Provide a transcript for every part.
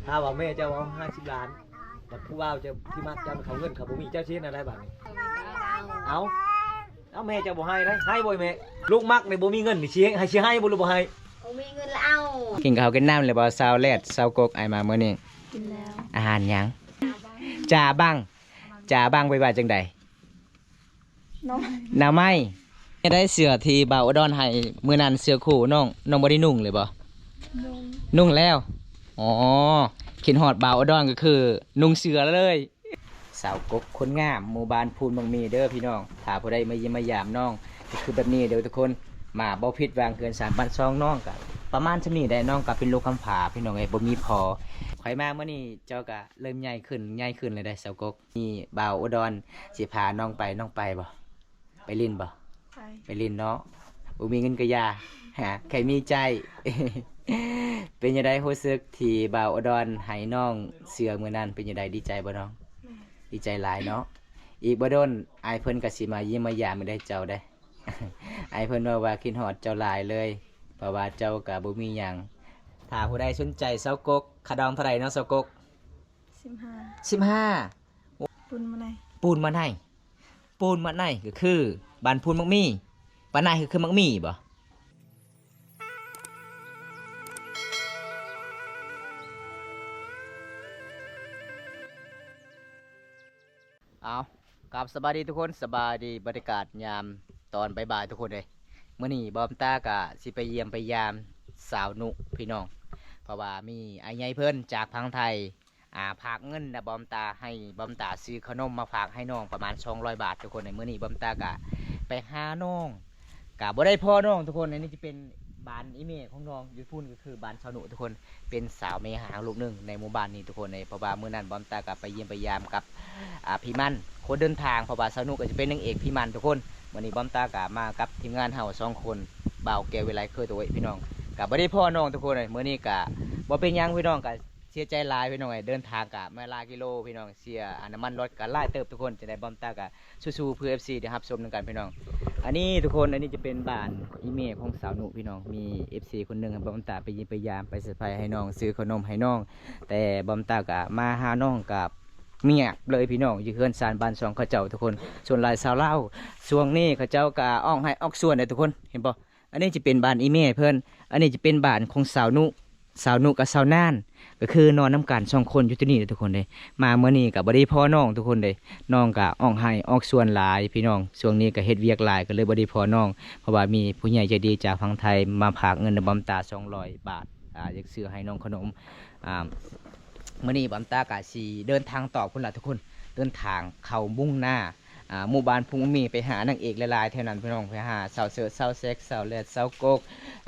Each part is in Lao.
ຖ້າວ່າແມ່ເຈົ້າເອົາຫ້າສິບລ້ານ ບັດຜູ້ບ່າວເຈົ້າທີ່ມັກເຈົ້າເຂົາເງິນເຂົາບໍ່ມີ ເຈົ້າຊິເຮັດແນວໃດບາດນີ້? ເອົາ ເອົາ ແມ່ເຈົ້າບໍ່ໃຫ້ໄດ໋ ໃຫ້ບໍ່ແມ່? ລູກມັກນີ້ບໍ່ມີເງິນນີ້ ຊິໃຫ້ ຊິໃຫ້ບໍ່ ຫຼືບໍ່ໃຫ້? ບໍ່ມີເງິນລະເອົາ. ກິນເຂົ້າກິນນ້ຳແລ້ວບໍ່ ສາວແລດ ສາວກົກ? ອ້າຍມາມື້ນີ້ ກິນແລ້ວ. ອາຫານຫຍັງ? ຈາບັງ. ຈາບັງແປວ່າຈັ່ງໃດ? ໜໍ່ໄມ້. ໜໍ່ໄມ້. ໄດ້ເສື້ອທີ່ບ່າວອຸດອນໃຫ້ມື້ນັ້ນ ເສື້ອຄູ່ນ້ອງ ນ້ອງບໍ່ໄດ້ນຸ່ງເລີຍບໍ່? ນຸ່ງ. ນຸ່ງແລ້ວ. ອໍ ຄິດຮອດບ່າວອຸດອນກໍຄືນຸ່ງເສື້ອເລີຍ. ສາວກົກຄົນງາມ ໝູ່ບ້ານພູນບັກໝີ່ເດີພີ່ນ້ອງ. ຖ້າຜູ້ໃດມາຢ້ຽມມາຢາມນ້ອງ ກໍຄືແບບນີ້ເດີທຸກຄົນ. ມາບໍ່ຜິດຫວັງ ເຮືອນຊານບ້ານຊ່ອງນ້ອງກໍປະມານສ່ຳນີ້ແຫຼະ. ນ້ອງກໍເປັນລູກກຳພ້າພີ່ນ້ອງເອີຍ ບໍ່ມີພໍ່. ຂ້ອຍມາມື້ນີ້ເຈົ້າກໍເລີ່ມໃຫຍ່ຂຶ້ນ ໃຫຍ່ຂຶ້ນແລ້ວເດ້ສາວກົກ. ນີ້ບ່າວອຸດອນຊິພານ້ອງໄປ ນ້ອງໄປບໍ່? ໄປຫຼິ້ນບໍ່? ໄປ ໄປຫຼິ້ນເນາະ. ບໍ່ມີເງິນກໍຢ່າ ຫາ ໃຜມີໃຈ. ເປັນຈັ່ງໃດຮູ້ສຶກທີ່ບ່າວອຸດອນໃຫ້ນ້ອງເສື້ອມື້ນັ້ນ ເປັນຈັ່ງໃດ ດີໃຈບໍ່ນ້ອງ? ດີໃຈຫຼາຍເນາະ. ອີກບໍ່ດົນອ້າຍເພິ່ນກໍຊິມາຢ້ຽມມາຢາມອີກໄດ໋ເຈົ້າເດ້. ອ້າຍເພິ່ນເວົ້າວ່າຄິດຮອດເຈົ້າຫຼາຍເລີຍ ເພາະວ່າເຈົ້າກໍບໍ່ມີຫຍັງ. ຖ້າຜູ້ໃດສົນໃຈສາວກົກ ຄ່າດອງເທົ່າໃດເນາະສາວກົກ? ສິບຫ້າ. ສິບຫ້າ. ປູນມາໃນ ປູນມາໃນ ປູນມາໃນກໍຄືບ້ານພູນໝາກໝີ່. ມາໃນກໍຄືໝາກໝີ່ບໍ່? ເອົາ ກັບສະບາຍດີທຸກຄົນ ສະບາຍດີ ບັນຍາກາດຍາມຕອນບ່າຍໆ ທຸກຄົນເອີຍ. ມື້ນີ້ບອມຕາກະຊິໄປຢ້ຽມໄປຢາມສາວນຸພີ່ນ້ອງ ເພາະວ່າມີອ້າຍໃຫຍ່ເພິ່ນຈາກຝັ່ງໄທ ອ່າ ຝາກເງິນນະບອມຕາ ໃຫ້ບອມຕາຊື້ເຂົ້າໜົມມາຝາກໃຫ້ນ້ອງປະມານສອງຮ້ອຍບາດ ທຸກຄົນ. ໃນມື້ນີ້ບອມຕາກະໄປຫານ້ອງ ກະບໍ່ໄດ້ພໍ້ນ້ອງທຸກຄົນ. ອັນນີ້ຈະເປັນບ້ານອີ່ແມ່ຂອງນ້ອງ ຢູ່ພຸ້ນກໍຄືບ້ານສາວນຸທຸກຄົນ ເປັນສາວແມ່ຮ້າງລູກໜຶ່ງໃນໝູ່ບ້ານນີ້ທຸກຄົນເອີຍ. ເພາະວ່າມື້ນັ້ນບອມຕາກະໄປຢ້ຽມໄປຢາມກັບ ອ່າ ພີ່ມັນ ຄົນເດີນທາງ ເພາະວ່າສາວນຸກໍຈະເປັນນາງເອກພີ່ມັນທຸກຄົນ. ມື້ນີ້ບອມຕາກະມາກັບທີມງານເຮົາສອງຄົນ ບ່າວແກ້ວ ວິໄລ ເຄີໂຕເອ ພີ່ນ້ອງ. ກະບໍ່ໄດ້ພໍ້ນ້ອງທຸກຄົນເອີຍ. ມື້ນີ້ກະບໍ່ເປັນຫຍັງພີ່ນ້ອງ ກະ ເສຍໃຈຫຼາຍພີ່ນ້ອງເອີຍ ເດີນທາງກະມາຫຼາຍກິໂລພີ່ນ້ອງ ເສຍ ອາ ນ້ຳມັນລົດກະຫຼາຍເຕີບທຸກຄົນ. ຈັ່ງໃດບອມຕາກະສູ້ໆ ເພື່ອເອັຟຊີໄດ້ຮັບຊົມນຳກັນພີ່ນ້ອງ. ອັນນີ້ທຸກຄົນ ອັນນີ້ຈະເປັນບ້ານອີ່ແມ່ຂອງສາວນຸພີ່ນ້ອງ. ມີເອັຟຊີຄົນໜຶ່ງໃຫ້ບອມຕາໄປຢ້ຽມໄປຢາມ ໄປເຊີໄພຣສ໌ໃຫ້ນ້ອງ ຊື້ເຂົ້າໜົມໃຫ້ນ້ອງ ແຕ່ບອມຕາກະມາຫານ້ອງກະງຽບເລີຍພີ່ນ້ອງ ຢູ່ເຮືອນຊານບ້ານຊ່ອງເຂົາເຈົ້າທຸກຄົນ. ສ່ວນຫຼາຍຊາວລາວຊ່ວງນີ້ເຂົາເຈົ້າກະອອກໄຮ່ອອກສວນເດ້ທຸກຄົນ ເຫັນບໍ່? ອັນນີ້ຈະເປັນບ້ານອີ່ແມ່ເພິ່ນ ອັນນີ້ຈະເປັນບ້ານຂອງສາວນຸ ສາວນຸກັບສາວນານ ກໍຄືນອນນຳກັນສອງຄົນຢູ່ທີ່ນີ້ເດ້ທຸກຄົນເດ້. ມາມື້ນີ້ກໍບໍ່ໄດ້ພໍ້ນ້ອງທຸກຄົນເດ້ ນ້ອງກໍອອກໄຮ່ອອກສວນຫຼາຍພີ່ນ້ອງ. ຊ່ວງນີ້ກໍເຮັດວຽກຫຼາຍ ກໍເລີຍບໍ່ໄດ້ພໍ້ນ້ອງ ເພາະວ່າມີຜູ້ໃຫຍ່ໃຈດີຈາກຝັ່ງໄທມາຝາກເງິນໃຫ້ບອມຕາສອງຮ້ອຍບາດ ອາ ຢາກຊື້ໃຫ້ນ້ອງຂະໜົມ. ອາ ມື້ນີ້ບອມຕາກໍຊິເດີນທາງຕໍ່ພຸ້ນລະທຸກຄົນ ເດີນທາງເຂົ້າມຸ່ງໜ້າ ອ່າ ໝູ່ບ້ານພູນບັກໝີ່ ໄປຫານາງເອກຫຼາຍໆແຖວນັ້ນພີ່ນ້ອງ ໄປຫາສາວເສີດ ສາວແຊັກ ສາວແລດ ສາວກົກ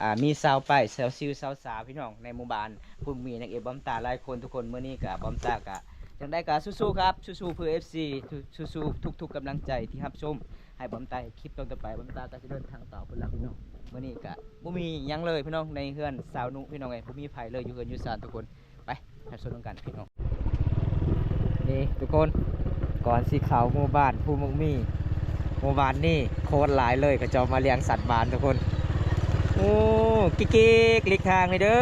ອ່າ ມີສາວປ້າຍ ສາວຊິວ ສາວສາວພີ່ນ້ອງ ໃນໝູ່ບ້ານພູນບັກໝີ່. ນາງເອກບອມຕາຫຼາຍຄົນທຸກຄົນ. ມື້ນີ້ກະບອມຕາກະຈັ່ງໃດກະສູ້ໆ ຄັບ ສູ້ໆ ເພື່ອເອັຟຊີ ສູ້ໆ ທຸກໆກຳລັງໃຈທີ່ຮັບຊົມ ໃຫ້ບອມຕາເຮັດຄລິບຕອນຕໍ່ໄປ. ບອມຕາກະຊິເດີນທາງຕໍ່ພຸ້ນລະພີ່ນ້ອງ. ມື້ນີ້ກະບໍ່ມີຫຍັງເລີຍພີ່ນ້ອງ ໃນເຮືອນສາວນຸພີ່ນ້ອງເອີຍ ບໍ່ມີໃຜເລີຍ ຢູ່ເຮືອນຢູ່ຊານທຸກຄົນ. ໄປ ຮັບຊົມນຳກັນພີ່ນ້ອງ. ນີ້ທຸກຄົນ ກ່ອນຊິເຂົ້າໝູ່ບ້ານພູນບັກໝີ່ ໝູ່ບ້ານນີ້ໂຄດຫຼາຍເລີຍ ເຂົາເຈົ້າມາລ້ຽງສັດບ້ານທຸກຄົນ. ໂອ້ ກິກໆ ຫຼີກທາງໜ່ອຍເດີ.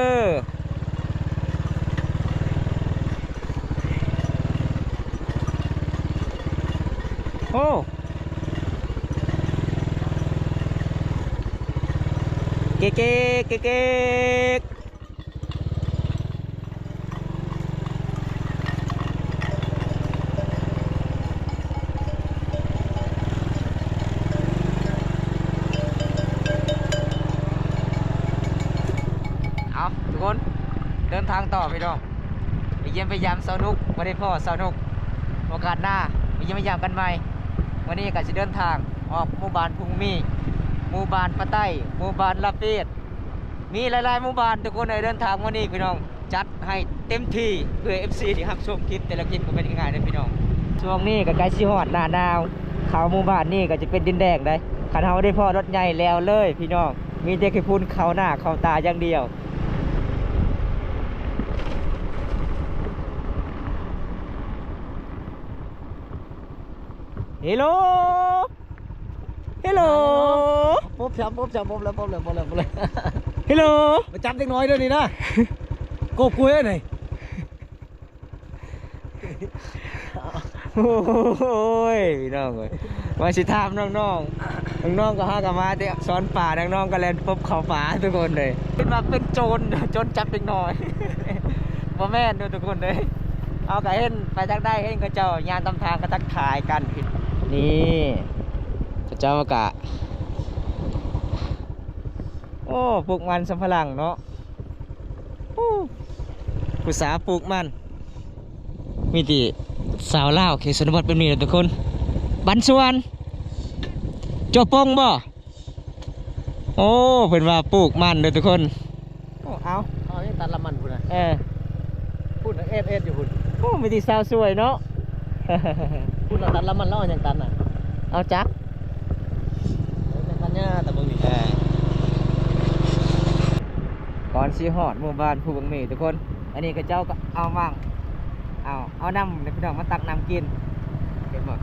ໂອ້ ເກກໆ ເກກໆ. ເອົາ ທຸກຄົນ ເດີນທາງຕໍ່ພີ່ນ້ອງ ໄປຢ້ຽມໄປຢາມສາວນຸ ບໍ່ໄດ້ພໍ້ສາວນຸ ໂອກາດໜ້າໄປຢ້ຽມໄປຢາມກັນໃໝ່. ມື້ນີ້ກໍຊິເດີນທາງອອກໝູ່ບ້ານພຸງມີ ໝູ່ບ້ານປາໃຕ້ ໝູ່ບ້ານລາເປດ ມີຫຼາຍໆໝູ່ບ້ານທຸກຄົນເອີຍ. ເດີນທາງມື້ນີ້ພີ່ນ້ອງ ຈັດໃຫ້ເຕັມທີ່ເພື່ອເອັຟຊີທີ່ຮັບຊົມຄລິບແຕ່ລະຄລິບ ບໍ່ແມ່ນງ່າຍໆເດ້ພີ່ນ້ອງ. ຊ່ວງນີ້ກໍໃກ້ຊິຮອດໜ້າໜາວ ເຂົ້າໝູ່ບ້ານນີ້ກໍຈະເປັນດິນແດງເດ້. ຄັນເຮົາໄດ້ພໍ້ລົດໃຫຍ່ແລ້ວເລີຍພີ່ນ້ອງ ມີແຕ່ຂີ້ຝຸ່ນເຂົ້າໜ້າເຂົ້າຕາຢ່າງດຽວ. ເຮໂລ ເຮໂລ ປົບ ຈັບ ປົບ ຈັບ ປົບແລ້ວ ປົບແລ້ວ ປົບແລ້ວ ປົບແລ້ວ. ເຮໂລ ມາຈັບເດັກນ້ອຍເດີນີ້ນະ ກົບກູເດ້ນີ້. ໂອ້ຍ ພີ່ນ້ອງເອີຍ ວ່າຊິຖາມນ້ອງໆ ນ້ອງໆກໍຫາກໍມາແຕ່ສອນປາ ນ້ອງໆກໍແລ່ນປົບເຂົ້າປ່າທຸກຄົນເລີຍ ເປັນວ່າເປັນໂຈນ ໂຈນຈັບເດັກນ້ອຍ ບໍ່ແມ່ນເດີທຸກຄົນເອີຍ ເຮົາກໍເຫັນໄປທາງໃດ ເຫັນເຂົາເຈົ້າຍ່າງຕາມທາງກໍທັກທາຍກັນ ນີ້ ເຂົາເຈົ້າກໍ ໂອ້ ປູກມັນສຳປະຫຼັງເນາະ ໂອ້ ຜູ້ສາວປູກມັນ ມີແຕ່ສາວລາວເຂດຊົນນະບົດແບບນີ້ແຫຼະທຸກຄົນ ບ້ານສວນ ໂຈະປົງບໍ່? ໂອ້ ເພິ່ນວ່າປູກມັນເດີທຸກຄົນ ໂອ້ ເອົາ ເອົາຫຍັງຕັດລຳມັນພຸ້ນນະ ເອີ ພຸ້ນນະ ເອັດ ເອັດຢູ່ພຸ້ນ ໂອ້ ມີແຕ່ສາວສວຍເນາະ ພຸ້ນລະຕັດລຳມັນ ລາວເອົາຫຍັງຕັດນະ ເອົາຈັກ ເອົາຈັກຕັດຫຍ້າ ຕາເບິ່ງນີ້ ເອີ ກ່ອນຊິຮອດໝູ່ບ້ານພູບັກໝີ່ທຸກຄົນ ອັນນີ້ເຂົາເຈົ້າກໍເອົາໝາກ ເອົາ ເອົານ້ຳໃຫ້ພີ່ນ້ອງມາຕັກນ້ຳກິນ ເຫັນບໍ່?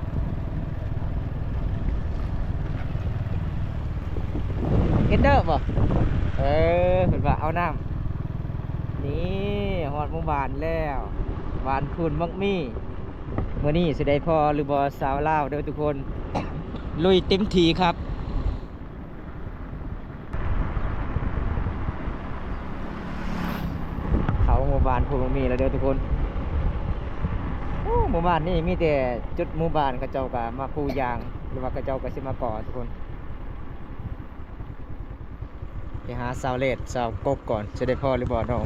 ເຫັນເດີບໍ່? ເອີ ເພິ່ນວ່າເອົານ້ຳ ນີ້ ຮອດໝູ່ບ້ານແລ້ວ ບ້ານພູນໝາກໝີ່ ມື້ນີ້ຊິໄດ້ພໍຫຼືບໍ່ ຊາວລາວເດີທຸກຄົນ ລຸຍເຕັມທີ່ຄັບ. ເຂົ້າໝູ່ບ້ານພູນໝາກໝີ່ແລ້ວເດີທຸກຄົນ ໂອ້ ໝູ່ບ້ານນີ້ມີແຕ່ຈຸດໝູ່ບ້ານ ເຂົາເຈົ້າກໍມາປູຢາງ ຫຼືວ່າເຂົາເຈົ້າກໍຊິມາກໍ່ທຸກຄົນ ໄປຫາສາວແລດສາວກົກກ່ອນ ຊິໄດ້ພໍຫຼືບໍ່ນ້ອງ.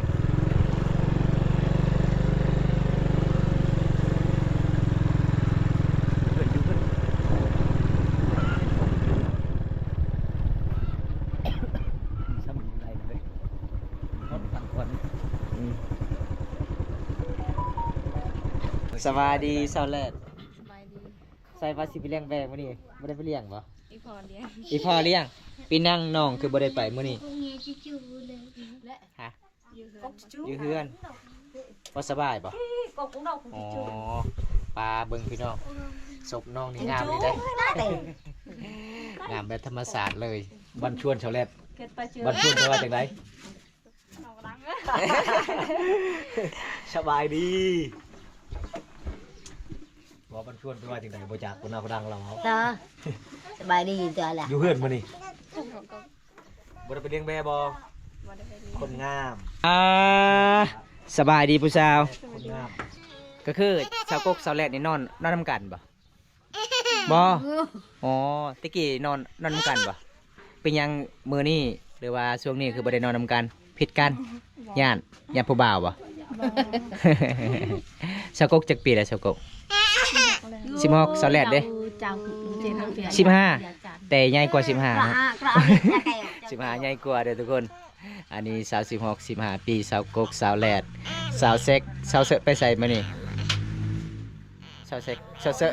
ສະບາຍດີສາວແລດ ສະບາຍດີ ໃສ່ວ່າຊິໄປລ້ຽງແບ້ມື້ນີ້ ບໍ່ໄດ້ໄປລ້ຽງບໍ່? ອີ່ພໍ່ລ້ຽງ ອີ່ພໍ່ລ້ຽງ ປີນັງນ້ອງຄືບໍ່ໄດ້ໄປມື້ນີ້? ຮະ? ຢູ່ເຮືອນ ບໍ່ສະບາຍບໍ່? ອໍ ປາເບິ່ງພີ່ນ້ອງ ສົບນ້ອງນີ້ງາມເລີຍເດ້ ງາມແບບທຳມະຊາດເລີຍ ບັນຊວນສາວແລດ ບັນຊວນແປວ່າຈັ່ງໃດ? ສະບາຍດີ ບໍ່ ບັນຊວນແປວ່າຈັ່ງໃດ ບໍ່ຈັກ ຄົນເຮົາກໍດັງລາວ ເອີ ສະບາຍດີຕົວະ ຢູ່ເຮືອນມື້ນີ້ ບໍ່ໄດ້ໄປລ້ຽງແບ້ບໍ່? ບໍ່ໄດ້ໄປລ້ຽງ ຄົນງາມ ອ່າ ສະບາຍດີຜູ້ສາວ ຄົນງາມ ກໍຄືສາວກົກສາວແລດນີ້ນອນ ນອນນຳກັນບໍ່? ບໍ່ ອໍ ແຕ່ກີ້ນອນ ນອນນຳກັນບໍ່? ເປັນຫຍັງມື້ນີ້ ຫຼືວ່າຊ່ວງນີ້ຄືບໍ່ໄດ້ນອນນຳກັນ? ຜິດກັນ? ຢ້ານ ຢ້ານຜູ້ບ່າວບໍ່? ບໍ່ ສາວກົກຈັກປີແລ້ວ ສາວກົກ? ສິບຫົກ ສາວແລດເດ້? ສິບຫ້າ ແຕ່ໃຫຍ່ກວ່າສິບຫ້າເນາະ ສິບຫ້າໃຫຍ່ກວ່າເດີທຸກຄົນ ອັນນີ້ສາວສິບຫົກ ສິບຫ້າປີ ສາວກົກ ສາວແລດ ສາວເຊັກ ສາວເຊີະ ໄປໃສມື້ນີ້? ສາວເຊັກ ສາວເຊີະ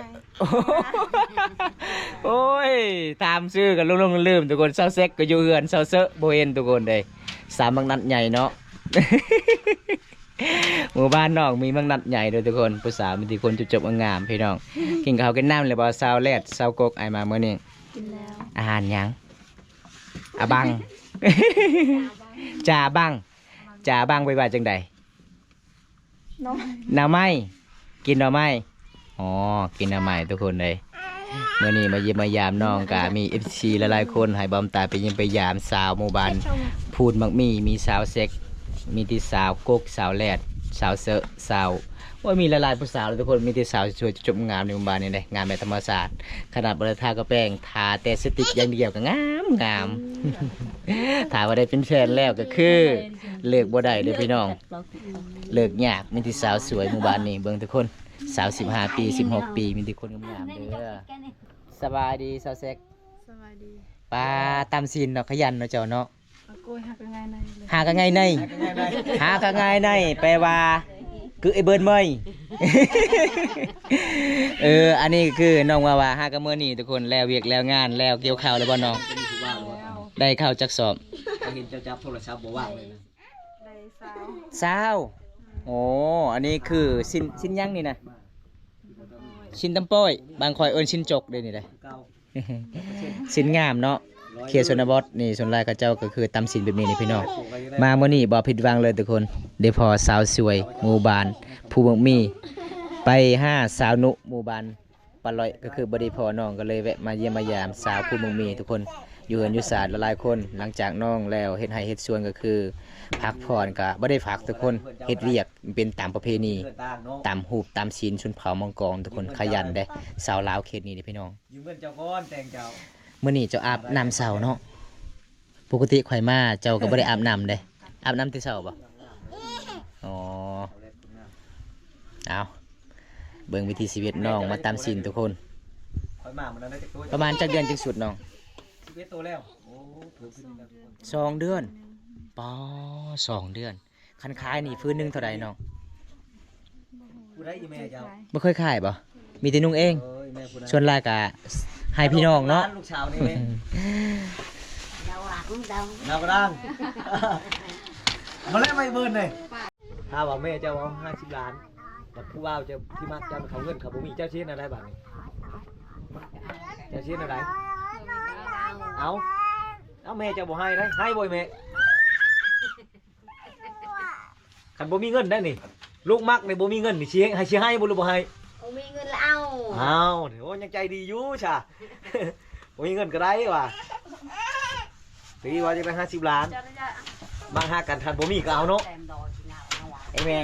ໂອ້ຍ ຖາມຊື່ກໍຫຼົງໆລືມໆ ທຸກຄົນ ສາວເຊັກກໍຢູ່ເຮືອນ ສາວເຊີະບໍ່ເຫັນທຸກຄົນເດ້ ສາວໝາກນັດໃຫຍ່ເນາະ ໝູ່ບ້ານນ້ອງມີໝາກນັດໃຫຍ່ເດີທຸກຄົນ ຜູ້ສາວມີແຕ່ຄົນຈົບໆງາມໆ ພີ່ນ້ອງ ກິນເຂົ້າກິນນ້ຳແລ້ວບໍ່? ສາວແລດ ສາວກົກ ອ້າຍມາມື້ນີ້ ກິນແລ້ວ ອາຫານຫຍັງ? ອາບັງ ຈາບັງ ຈາບັງ ໄປວ່າຈັ່ງໃດ? ໜໍ່ໄມ້ ໜໍ່ໄມ້ ກິນໜໍ່ໄມ້ ອໍ ກິນໜໍ່ໄມ້ທຸກຄົນເອີຍ ມື້ນີ້ມາຢ້ຽມມາຢາມນ້ອງ ກະມີເອັຟຊີຫຼາຍໆຄົນ ໃຫ້ບ່າວຕາໄປຢ້ຽມໄປຢາມ ສາວໝູ່ບ້ານພູນໝາກໝີ່ ມີສາວເຊັກ ມີແຕ່ສາວກົກ ສາວແລດ ສາວເຊີະ ສາວ ໂອ້ຍ ມີຫຼາຍໆຜູ້ສາວເລີຍທຸກຄົນ ມີແຕ່ສາວສວຍໆ ຈົບໆງາມໃນໝູ່ບ້ານນີ້ເດ້ ງາມແບບທຳມະຊາດ ຂະໜາດບໍ່ໄດ້ທາກະແປງ ທາແຕ່ສະຕິກຢ່າງດຽວກໍງາມ ງາມ ຖ້າວ່າໄດ້ເປັນແຟນແລ້ວກໍຄື ເລີກບໍ່ໄດ້ເດີພີ່ນ້ອງ ເລີກຍາກ ມີແຕ່ສາວສວຍໝູ່ບ້ານນີ້ ເບິ່ງທຸກຄົນ ສາວສິບຫ້າປີ ສິບຫົກປີ ມີແຕ່ຄົນງາມໆເດີ ສະບາຍດີສາວເຊັກ ສະບາຍດີ ປາ ຕຳສິນເນາະ ຂະຫຍັນເນາະເຈົ້າເນາະ ໂອ້ຍ ຫາກໍງ່າຍໃນ ຫາກໍງ່າຍໃນ ຫາກໍງ່າຍໃນ ແປວ່າ ຄືໄອ້ເບີນເມີຍ ເອີ ອັນນີ້ຄືນ້ອງວ່າວ່າ ຫາກໍມື້ນີ້ທຸກຄົນ ແລ້ວວຽກແລ້ວງານ ແລ້ວກ່ຽວເຂົ້າແລ້ວບໍ່ນ້ອງ? ໄດ້ເຂົ້າຈັກສອບ? ເຫັນເຈົ້າຈັບໂທລະສັບບໍ່ວ່າງເລີຍນະ ໄດ້ຊາວ ຊາວ ໂອ້ ອັນນີ້ຄືຊິ້ນ ຊິ້ນຫຍັງນີ້ນະ? ຊິ້ນຕຳປ້ອຍ ບາງຂ້ອຍເອີ້ນຊິ້ນຈົກເດ້ນີ້ເດ້ ຊິ້ນງາມເນາະ ເຂດຊົນນະບົດນີ້ ສ່ວນຫຼາຍເຂົາເຈົ້າກໍຄືຕຳຊິ້ນແບບນີ້ນີ້ພີ່ນ້ອງ ມາມື້ນີ້ບໍ່ຜິດຫວັງເລີຍທຸກຄົນ ໄດ້ພໍ້ສາວສວຍ ໝູ່ບ້ານ ພູໝາກໝີ່ ໄປຫາສາວນຸ ໝູ່ບ້ານປາຫຼ້ອຍ ກໍຄືບໍ່ໄດ້ພໍ້ນ້ອງ ກໍເລີຍແວະມາຢ້ຽມມາຢາມສາວພູນເມືອງມີທຸກຄົນ ຢູ່ເຮືອນຢູ່ຊານຫຼາຍໆຄົນ. ຫຼັງຈາກນ້ອງແລ້ວເຮັດໄຮ່ເຮັດສວນ ກໍຄືພັກຜ່ອນ ກໍບໍ່ໄດ້ພັກທຸກຄົນ ເຮັດວຽກເປັນຕາມປະເພນີ ຕາມຮູບຕາມສິນຊົນເຜົ່າມັງກອນທຸກຄົນ. ຂະຫຍັນເດ້ ສາວລາວເຂດນີ້ເດ້ພີ່ນ້ອງ. ຢືມເງິນເຈົ້າກ່ອນແຕ່ງເຈົ້າ. ມື້ນີ້ເຈົ້າອາບນ້ຳເຊົ້າເນາະ. ປົກກະຕິຂ້ອຍມາເຈົ້າກໍບໍ່ໄດ້ອາບນ້ຳເດ້. ອາບນ້ຳແຕ່ເຊົ້າບໍ່? ອໍ ເອົາ ເບິ່ງວິຖີຊີວິດນ້ອງມາຕາມສິນທຸກຄົນ. ຂ້ອຍມາມື້ນັ້ນໄດ້ຈັກໂຕ? ປະມານຈັກເດືອນຈຶ່ງສຸດນ້ອງ? ສິບເອັດໂຕແລ້ວ. ໂອ້ ເພີ່ມຂຶ້ນອີກແລ້ວທຸກຄົນ. ສອງເດືອນ. ປາ ສອງເດືອນ. ຄັນຂາຍນີ້ ຟືນໜຶ່ງເທົ່າໃດນ້ອງ? ຜູ້ໃດອີແມ່ເຈົ້າ? ບໍ່ເຄີຍຂາຍບໍ່? ມີແຕ່ນຸ່ງເອງ. ເອີ ອີແມ່ຜູ້ນັ້ນ. ສ່ວນຫຼາຍກະໃຫ້ພີ່ນ້ອງເນາະ. ລູກສາວນີ້ເດ້. ດາວກະດ້າງ. ມາແລ້ວໄວເບີນເດ້. ຖ້າວ່າແມ່ເຈົ້າເອົາຫ້າສິບລ້ານ ບັດຜູ້ບ່າວເຈົ້າທີ່ມັກເຈົ້າເຂົາເງິນເຂົາບໍ່ມີ ເຈົ້າຊິເຮັດແນວໃດບາດນີ້? ເຈົ້າຊິເຮັດແນວໃດ? ເອົາ ເອົາ ແມ່ເຈົ້າບໍ່ໃຫ້ເດ້. ໃຫ້ບໍ່ແມ່? ຄັນບໍ່ມີເງິນໄດ໋ນີ້ ລູກມັກນີ້ ບໍ່ມີເງິນນີ້ ຊິໃຫ້ ຊິໃຫ້ບໍ່ ຫຼືບໍ່ໃຫ້? ບໍ່ມີເງິນລະເອົາ. ອ້າວ ໂອ້ ຍັງໃຈດີຢູ່ຊະ. ບໍ່ມີເງິນກໍໄດ້ວ່າ ຕີວ່າຢາກໄດ້ຫ້າສິບລ້ານ ມັກຮັກກັນ ຄັນບໍ່ມີກໍເອົາເນາະ. ເອີແມ່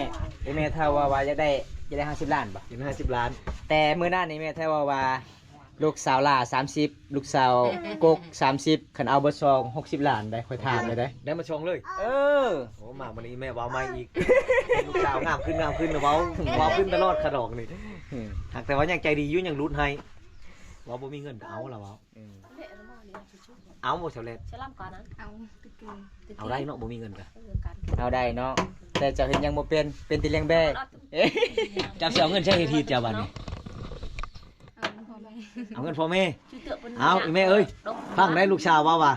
ເອີແມ່ ຖ້າວ່າ ວ່າຢາກໄດ້ ຢາກໄດ້ຫ້າສິບລ້ານບໍ່? ຢາກໄດ້ຫ້າສິບລ້ານ. ແຕ່ມື້ນັ້ນນີ້ແມ່ ຖ້າວ່າ ວ່າ ລູກສາວຫຼ້າສາມສິບ ລູກສາວກົກສາມສິບ ຄັນເອົາເບິດສອງ ຫົກສິບລ້ານໄດ໋ ຂ້ອຍຖາມເລີຍໄດ໋. ໄດ້ມາສອງເລີຍ. ເອີ ໂອ້ ມາມື້ນີ້ແມ່ເວົ້າໃໝ່ອີກ. ລູກສາວງາມຂຶ້ນ ງາມຂຶ້ນ ເວົ້າ ເວົ້າຂຶ້ນຕະຫຼອດຂະດອກນີ້. ຫາກແຕ່ວ່າຍັງໃຈດີຢູ່ ຍັງຫຼຸດໃຫ້ ເວົ້າບໍ່ມີເງິນກໍເອົາລະເວົ້າ. ເອົາບໍ່ສຳເລັດ ເອົາ ເອົາໄດ້ເນາະ ບໍ່ມີເງິນກໍ ເອີ ເອົາໄດ້ເນາະ. ແຕ່ເຈົ້າເຮັດຫຍັງບໍ່ເປັນ ເປັນແຕ່ລ້ຽງແບ້. ເຈົ້າຊິເອົາເງິນໃສເຮັດຮີດເຈົ້າບາດນີ້? ເອົາເງິນພໍ່ແມ່. ເອົາ ອີແມ່ເອີຍ ຟັງໄດ້ລູກສາວເວົ້າວ່າ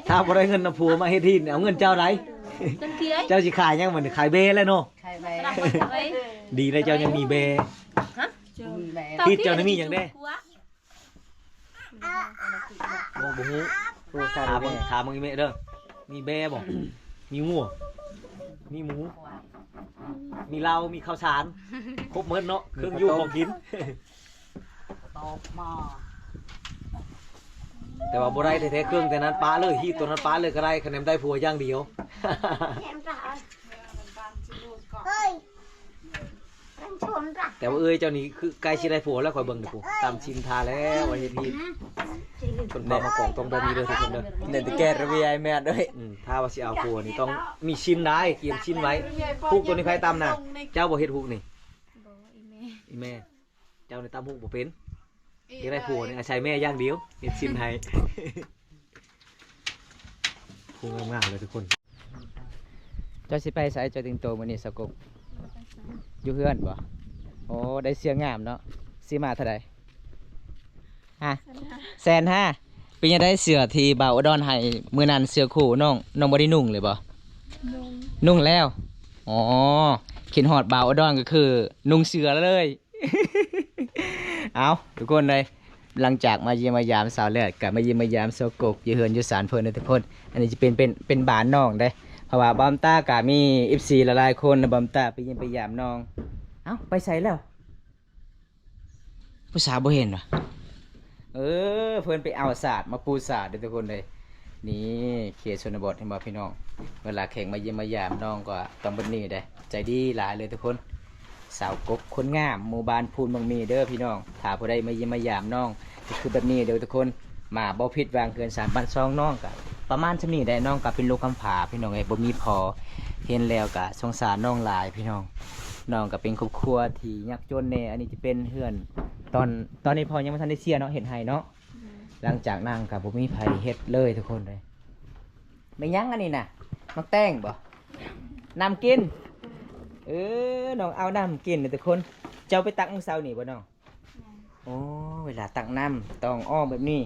ຖ້າບໍ່ໄດ້ເງິນນຳຜົວມາເຮັດຮີດ ເອົາເງິນເຈົ້າໃດ໋. ເຈົ້າຊິຂາຍຫຍັງບັດນີ້? ຂາຍແບ້ແລ້ວເນາະ. ຂາຍແບ້. ດີແລ້ວເຈົ້າຍັງມີແບ້. ຮີດເຈົ້ານີ້ມີຫຍັງແດ່? ບໍ່ ບໍ່ຮູ້. ຖາມເບິ່ງ ຖາມເບິ່ງອີແມ່ເດີ. ມີແບ້ບໍ່? ມີງົວ ມີໝູ ມີເຫຼົ້າ ມີເຂົ້າສານ ຄົບໝົດເນາະ ເຄື່ອງຢູ່ຂອງກິນ. ແຕ່ວ່າບໍ່ໄດ້ແທ້ໆ ເຄື່ອງແຕ່ນັ້ນປະເລີຍ ຮີດໂຕນັ້ນປະເລີຍກໍໄດ້ ຄັນແມ່ນໄດ້ຜົວຢ່າງດຽວ. ແຕ່ວ່າເອື້ອຍເຈົ້ານີ້ຄືໃກ້ຊິໄດ້ຜົວແລ້ວ ຂ້ອຍເບິ່ງນີ້ ຕຳຊິນທາແລ້ວ ວ່າເຮັດຮີດ. ຄົນເຜົ່າມັງກອນຕ້ອງແບບນີ້ເດີທຸກຄົນເດີ. ເນັ້ນແຕ່ແກ້ລະເວຍແມ່ນເອີຍ. ອືມ ຖ້າວ່າຊິເອົາຜົວນີ້ຕ້ອງມີຊິນໄດ໋ ກຽມຊິນໄວ້. ຜູກໂຕນີ້ໃຜຕຳນະ? ເຈົ້າບໍ່ເຮັດຜູກນີ້? ບໍ່ ອີແມ່. ອີແມ່. ເຈົ້ານີ້ຕຳຫູກບໍ່ເປັນ. ເອີ ຢາກໄດ້ຜົວນີ້ອາໄສແມ່ຢ່າງດຽວ ເຮັດຊິນໃຫ້. ຜູ້ງາມໆເລີຍທຸກຄົນ. ເຈົ້າຊິໄປໃສ ເຈົ້າແຕ່ງໂຕມື້ນີ້ ສາວກົກ? ຢູ່ເຮືອນບໍ່? ໂອ້ ໄດ້ເສື້ອງາມເນາະ. ຊື້ມາເທົ່າໃດ? ຮະ? ແສນຫ້າ. ເປັນຈັ່ງໃດເສື້ອທີ່ບ່າວອຸດອນໃຫ້ມື້ນັ້ນ ເສື້ອຄູ່ນ້ອງ ນ້ອງບໍ່ໄດ້ນຸ່ງເລີຍບໍ່? ນຸ່ງ ນຸ່ງແລ້ວ. ອໍ ຄິດຮອດບ່າວອຸດອນກໍຄືນຸ່ງເສື້ອເລີຍ. ເອົາ ທຸກຄົນເອີຍ ຫຼັງຈາກມາຢ້ຽມມາຢາມສາວແລດ ກໍມາຢ້ຽມມາຢາມສາວກົກ ຢູ່ເຮືອນຢູ່ຊານເພິ່ນເດີທຸກຄົນ. ອັນນີ້ຈະເປັນ ເປັນ ເປັນບ້ານນ້ອງເດ້ ເພາະວ່າບ່າວຕາກໍມີເອັຟຊີຫຼາຍໆຄົນ ແລະ ບ່າວຕາໄປຢ້ຽມໄປຢາມນ້ອງ. ເອົ້າ ໄປໃສແລ້ວ? ຜູ້ສາວບໍ່ເຫັນຫວາ? ເອີ ເພິ່ນໄປເອົາສາດມາປູສາດເດີທຸກຄົນເດີ. ນີ້ເຂດຊົນນະບົດ ເຫັນບໍ່ພີ່ນ້ອງ? ເວລາແຂກມາຢ້ຽມມາຢາມນ້ອງກໍຕ້ອງແບບນີ້ເດ້. ໃຈດີຫຼາຍເລີຍທຸກຄົນ. ສາວກົກຄົນງາມ ໝູ່ບ້ານພູນເມືອງມີເດີພີ່ນ້ອງ. ຖ້າຜູ້ໃດມາຢ້ຽມມາຢາມນ້ອງ ກໍຄືແບບນີ້ເດີທຸກຄົນ. ມາບໍ່ຜິດຫວັງ. ເຮືອນຊານບ້ານຊ່ອງນ້ອງກໍປະມານສ່ຳນີ້ແຫຼະ. ນ້ອງກໍເປັນລູກກຳພ້າພີ່ນ້ອງເອີຍ ບໍ່ມີພໍ່. ເຫັນແລ້ວກໍສົງສານນ້ອງຫຼາຍພີ່ນ້ອງ. ນ້ອງກໍເປັນຄອບຄົວທີ່ຍາກຈົນແດ່. ອັນນີ້ຈະເປັນເຮືອນ ຕອນ ຕອນນີ້ພໍ່ຍັງບໍ່ທັນໄດ້ເສຍເນາະ ເຮັດໄຮ່ເນາະ. ຫຼັງຈາກນັ້ນກໍບໍ່ມີໃຜເຮັດເລີຍທຸກຄົນເອີຍ. ແມ່ນຫຍັງອັນນີ້ນະ? ໝາກແຕງບໍ່? ນ້ຳກິນ. ເອີ ນ້ອງເອົານ້ຳກິນເດີທຸກຄົນ. ເຈົ້າໄປຕັກມື້ເຊົ້ານີ້ບໍ່ນ້ອງ? ແມ່ນ. ໂອ້ ເວລາຕັກນ້ຳຕ້ອງອ້ອມແບບນີ້.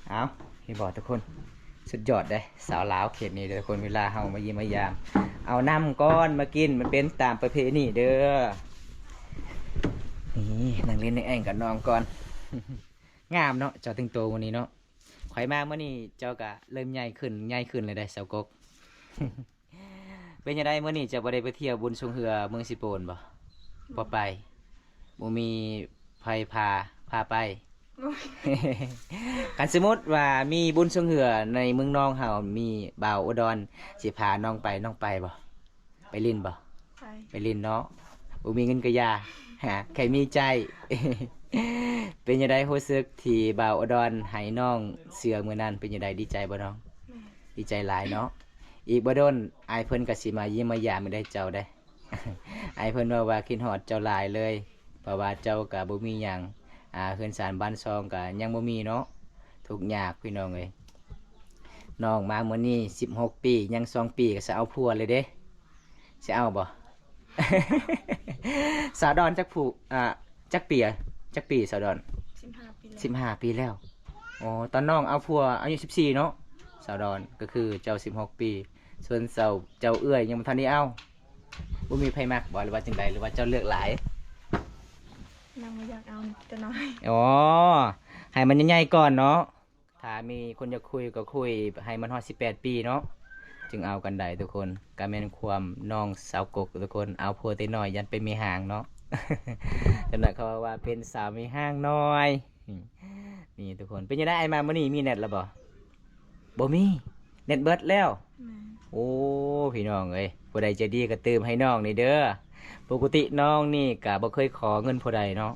ເອົາ ເຫັນບໍ່ທຸກຄົນ? ສຸດຍອດເດ້ ສາວລາວເຂດນີ້ເດີທຸກຄົນ. ເວລາເຮົາມາຢ້ຽມມາຢາມ ເອົານ້ຳກ່ອນມາກິນ ມັນເປັນຕາມປະເພນີເດີ. ນີ້ ນັ່ງຫຼິ້ນນັ່ງແອ່ງກັບນ້ອງກ່ອນ. ງາມເນາະ ເຈົ້າແຕ່ງໂຕມື້ນີ້ເນາະ. ຂ້ອຍມາມື້ນີ້ເຈົ້າກະເລີ່ມໃຫຍ່ຂຶ້ນ ໃຫຍ່ຂຶ້ນແລ້ວເດ້ ສາວກົກ. ເປັນຈັ່ງໃດມື້ນີ້ເຈົ້າບໍ່ໄດ້ໄປທ່ຽວບຸນຊ່ວງເຮືອເມືອງເຊໂປນບໍ່? ບໍ່ ບໍ່ໄປ. ບໍ່ມີໃຜພາ ພາໄປ. ບໍ່ມີ. ຄັນສົມມຸດວ່າມີບຸນຊ່ວງເຮືອໃນເມືອງນອງເຮົາ ມີບ່າວອຸດອນຊິພານ້ອງໄປ ນ້ອງໄປບໍ່? ໄປຫຼິ້ນບໍ່? ໄປ. ໄປຫຼິ້ນເນາະ. ບໍ່ມີເງິນກໍຢ່າ ຫາ ໃຄ່ມີໃຈ. ເປັນຈັ່ງໃດຮູ້ສຶກທີ່ບ່າວອຸດອນໃຫ້ນ້ອງເສື້ອມື້ນັ້ນ ເປັນຈັ່ງໃດ ດີໃຈບໍ່ນ້ອງ? ແມ່ນ. ດີໃຈຫຼາຍເນາະ. ອີກບໍ່ດົນອ້າຍເພິ່ນກໍຊິມາຢ້ຽມມາຢາມອີກໄດ໋ເຈົ້າເດ້. ອ້າຍເພິ່ນເວົ້າວ່າຄິດຮອດເຈົ້າຫຼາຍເລີຍ ເພາະວ່າເຈົ້າກໍບໍ່ມີຫຍັງ ອ່າ ເຮືອນຊານບ້ານຊ່ອງກໍຍັງບໍ່ມີເນາະ ທຸກຍາກພີ່ນ້ອງເອີຍ. ນ້ອງມາມື້ນີ້ສິບຫົກປີ ຍັງສອງປີກໍຊິເອົາຜົວເລີຍເດ້ ຊິເອົາບໍ່? ສາວດອນຈັກຜູ້ ອ່າ ຈັກປີ ຈັກປີສາວດອນ? ສິບຫ້າປີແລ້ວ. ສິບຫ້າປີແລ້ວ. ອໍ ຕອນນ້ອງເອົາຜົວອາຍຸສິບສີ່ເນາະ ສາວດອນ ກໍຄືເຈົ້າສິບຫົກປີ ສ່ວນເຈົ້າ ເຈົ້າເອື້ອຍຍັງບໍ່ທັນໄດ້ເອົາ. ບໍ່ມີໃຜມັກບໍ່ ຫຼືວ່າຈັ່ງໃດ ຫຼືວ່າເຈົ້າເລືອກຫຼາຍ? ນາງບໍ່ຢາກເອົາແຕ່ນ້ອຍ. ອໍ ໃຫ້ມັນໃຫຍ່ໆກ່ອນເນາະ. ຖ້າມີຄົນຢາກຄຸຍກໍຄຸຍໃຫ້ມັນຮອດສິບແປດປີເນາະ ຈຶ່ງເອົາກັນໄດ້ທຸກຄົນ. ກໍແມ່ນຄວາມນ້ອງສາວກົກທຸກຄົນ ເອົາຜົວແຕ່ນ້ອຍ ຢ້ານໄປມີຫາງເນາະ. ຈັ່ງນັ້ນເຂົາເວົ້າວ່າເປັນສາວມີຫາງນ້ອຍ. ນີ້ທຸກຄົນ ເປັນຈັ່ງໃດອ້າຍມາມື້ນີ້ ມີແນັດແລ້ວບໍ່? ບໍ່ມີ ແນັດເບິດແລ້ວ. ແມ່ນ. ໂອ້ ພີ່ນ້ອງເອີຍ ຜູ້ໃດໃຈດີກໍຕື່ມໃຫ້ນ້ອງນີ້ເດີ. ປົກກະຕິນ້ອງນີ້ກໍບໍ່ເຄີຍຂໍເງິນຜູ້ໃດເນາະ.